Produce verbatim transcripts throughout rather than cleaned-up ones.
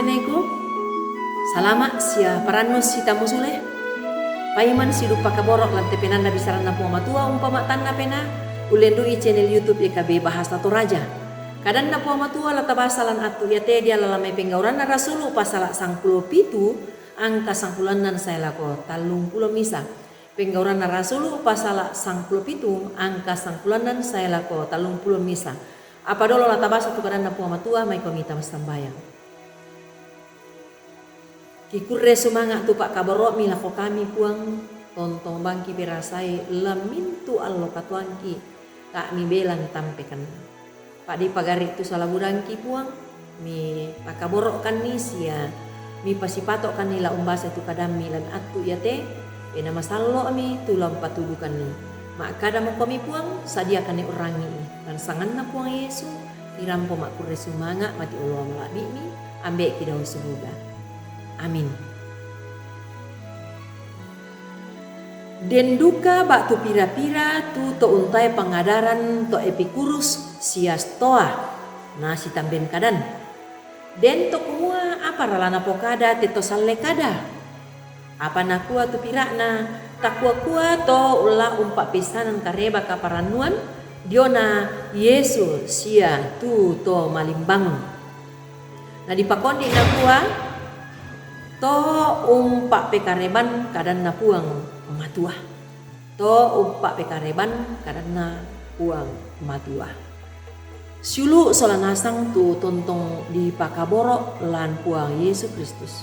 Neku, salama' sia parannu sitamu sule. Paiman sidupa kaboro' lan te penanda bisaranna Puang Matua umpama tanna pena, ullendu'i channel YouTube E K B Bahasa Toraja. Kadanna Puang Matua la tabasa lan attu iate diala lan mai Penggauranna Rasulu pasala sangpulo pitu angka sangpulo annan sae lako tallungpulo misa. Penggauranna Rasulu pasala sangpulo pitu angka sangpulo annan sae lako tallungpulo misa. Apa dolo la tabasa tu kadanna Puang Matua, maikomi ta massambayang. Kikurre sumanga' tu pa'kaboro'mi lako kami, Puang, tontong bangki perasai lan mintu' allo katuoangki, ta' mibelang tampekanna. Pa'dipagari' tu sala budangki, Puang, mipakaboro'kanni sia mipasipato'kanni la umbasai tu kadammi lan attu iate, pena masallo'mi tu la umpatudukanni. Ma'kada mokomi, Puang, sadiakanni urrangi'i, lan sanganna Puang Yesu, tirampo ma'kurre sumanga' mati oloang la'bi'mi, ambe'ki dao suruga. Amin. Den duka ba'tu pira-pira tu to untae pangadaran to Epikurus sia Stoa, na sitamben kadan. Den to kumua, apara la napokada te to salle kada? Apa nakua tu pira'na, takua-kua to la umpa'peissanan kareba kaparannuan diona Yesu sia tu to malimbangun. Na dipakondi nakua, to umpa'pekareban kadanna Puang Matua. To umpa'pekareban kadanna Puang Matua. Siulu' sola nasang tu tontong dipakaboro' lan Puang Yesu Kristus.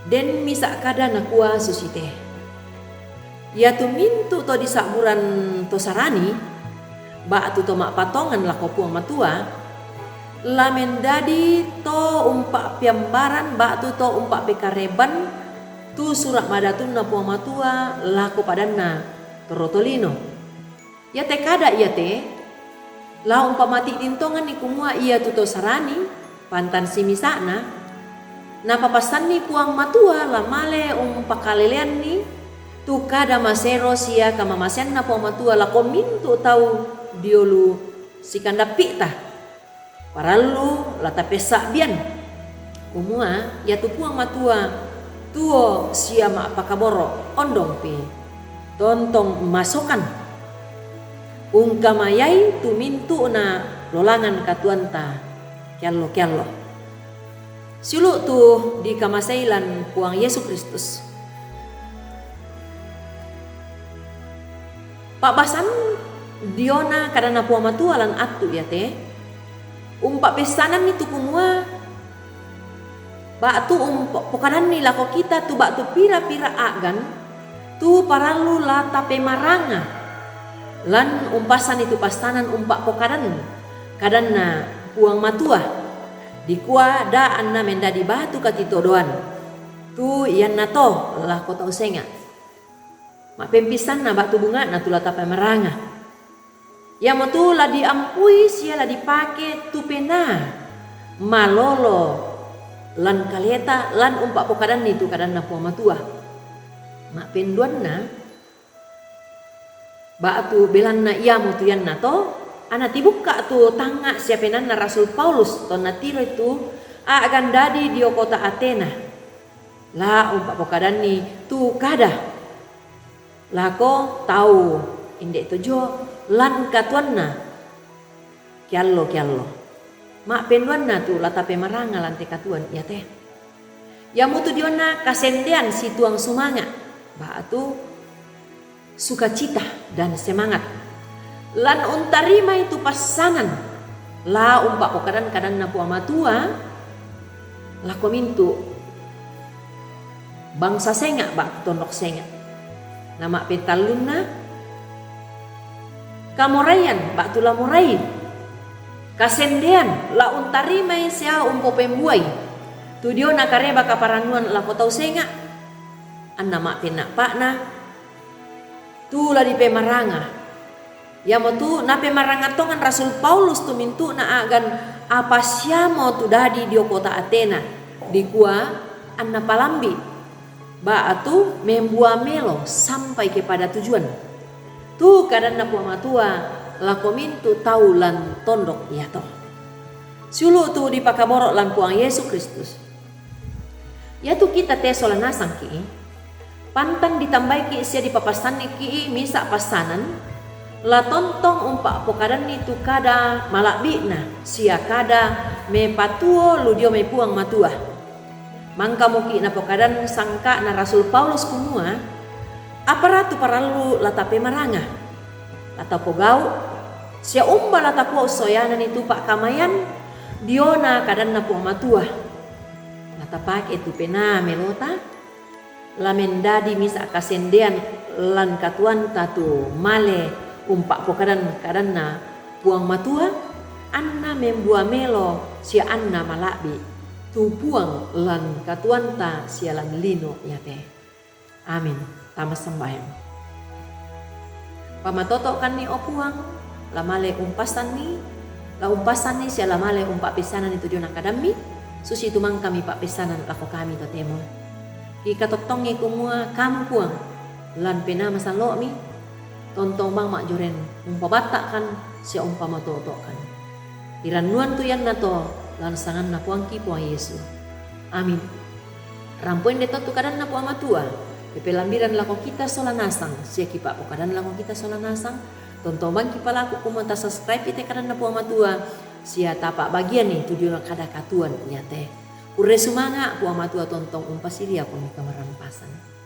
Den misa' kada nakua susite, iatu mintu' to disa'buran to Sarani, ba'tu to ma'patongan lako Puang Matua, la mendadi to umpa'peambaran ba'tu to umpa'pekareban tu Sura' Madatunna Puang Matua lako padanna torro tolino. Iate kada iate, la umpamati' tintonganni kumua iatu to Sarani, pantan simisa'na, napapassanni Puang Matua la male umpakaleleanni tu kada masero sia kamamaseanna Puang Matua lako mintu' tau diolu sikandappi'ta. Parallu la tapessa'bian, kumua iatu Puang Matua tuo sia ma'pakaboro' ondongpi tontong masokan, ungkamayai tu mintu'na lolangan katuoanta keallo-keallo. Siulu' tu dikamasei lan Puang Yesu Kristus. Pa'basan diona kadanna Puang Matua lan attu iate, umpa'peissananni tu kumua, ba'tu umpokadanni lako kita tu ba'tu pira-pira a'gan tu parallu la tapemaranga, lan umpassanni tu passanan umpa'pokadan kadanna Puang Matua, dikua da' anna mendadi batu katitodoan tu iannato lako tau senga'. Ma'pempissanna ba'tu bunga'na tu la tapemaranga. Iamotu la diampui sia la dipake tu penaa malolo lan kaleta lan umpa'pokadanni tu kadanna Puang Matua. Ma'penduanna, ba'tu belanna iamotu iannato, anna tibukka' tu tangnga' sia penaanna Rasul Paulus tonna tiroi tu a'gan dadi dio kota Atena. La umpa'pokadanni tu kada lako tau inde' tojo lan katuoanna keallo-keallo. Ma'penduanna tu la tapemaranga lan te katuoan iate, iamotu diona kasendean situang sumanga', ba'tu sukacita dan semangat. Lan untarimai tu passanan la umpa'pokadan kadanna Puang Matua lako mintu' bangsa senga' ba'tu tondok senga'. Na ma'petallunna, kamoraian ba'tu la morai, kasendean la untarimai sia umpopembuai tu diona kareba kaparannuan lako tau senga'. Anna ma'penna'pa'na, tu la dipemaranga. Iamotu napemaranga tongan Rasul Paulus tu mintu'na a'gan apa siamo tu dadi dio kota Atena, dikua anna palambi', ba'tu membua melo sampai kepada tujuan. Tu kadanna Puang Matua lako mintu' tau lan tondok iato. Siulu' tu dipakaboro' lan Puang Yesu Kristus. Iatu kita te sola nasangki', pantang ditambaiki' sia dipapassanniki' misa' passanan, la tontong umpa'pokadanni tu kada mala'bi'na sia kada mepatuo lu dio mai Puang Matua. Mangkamoki' napokadan sangka'na Rasul Paulus kumua, apara tu parallu la tapemaranga, la tapogau', sia umba la takuo' soyanani tu pa'kamayan diona kadanNa Puang Matua. La tapake tu penaa melota, la mendadi misa' kasendean lan katuoanta tu male umpa'pokadan kadanNa Puang Matua, anna membua melo sia anna mala'bi' tu Puang lan katuoanta sia lan lino iate. Amin. Tama sambayang. Pamatoto'kanni, o Puang, la male umpassanni, la umpassanni sia la male umpa'peissananni tu diona kadamMi, susitu mangka Mipa'peissanan lako kami totemo. Kikatottongi kumua Kamu, Puang, lan Penaa Masallo'Mi, tontong bang ma'joreng umpabatta'kan sia umpamatoto'kan. Kirannuan tu iannato lan sanganNa Puangki Puang Yesu. Amin. Rampo inde to tu kadanNa Puang Matua, kipelambiran lako kita sola nasang, sia kipa'pokadan lako kita sola nasang, tontong bang kipalaku kumua tasubscribe-i te kadanNa Puang Matua, sia tapa'bagianni tu diona kada katuoan iate. Kurre sumanga', Puang Matua tontong umpasiriakomi kamarampasan.